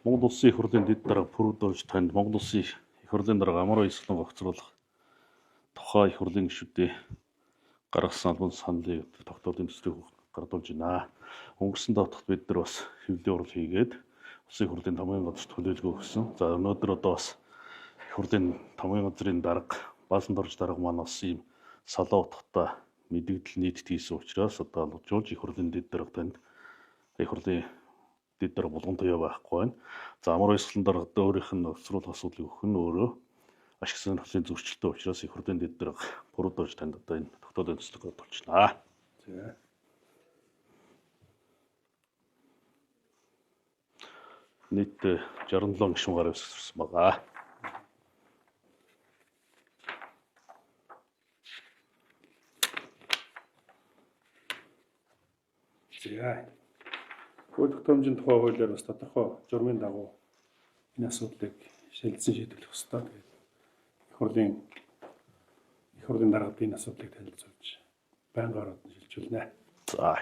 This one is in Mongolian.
Монгол Улсын Их Хурлын дэд дарга Пүрүдорж танд Монгол Улсын Их Хурлын дарга Амар Баясгалан гогцруулах тухай Их Хурлын гишүүдийн гаргасан албан саналыг тогтоолын төслийг гардуулж байна. Өнгөрсөн давтагт бид нар бас хэвлэлийн хурал хийгээд Улсын Их Хурлын томьёон газарт хүлээлгээ өгсөн. За өнөөдөр одоо бас Их Хурлын томьёон газрын дарга Баасандорж дарга маань бас ийм салаа утгатай мэдэгдэл нийтэд хийсэн учраас одоо алгажуулж Их Хурлын дэд дарга танд Их Хурлын дэд дарга Булган туяа байхгүй байна. За Амар Баясгалан даргад өөрийнх нь боловсруулах асуудлыг өгөх нь өөрөө ашиг сонирхлын зөрчилтэй учраас Их Хурлын дэд дарга Пүрүдорж танд одоо энэ тогтоолын төслийг гардуулчихнаа. За. Нийт 67 гишүүн гар үсгэрсэн байгаа. За. Хууль тогтоомжийн тухай хуулиар бас тодорхой журмын дагуу энэ асуудлыг шилжсэн шийдвэрлэх ёстой. Тэгээд Их хурлын даргад энэ асуудлыг танилцуулж байнгын ороод нь шилжүүлнэ. За.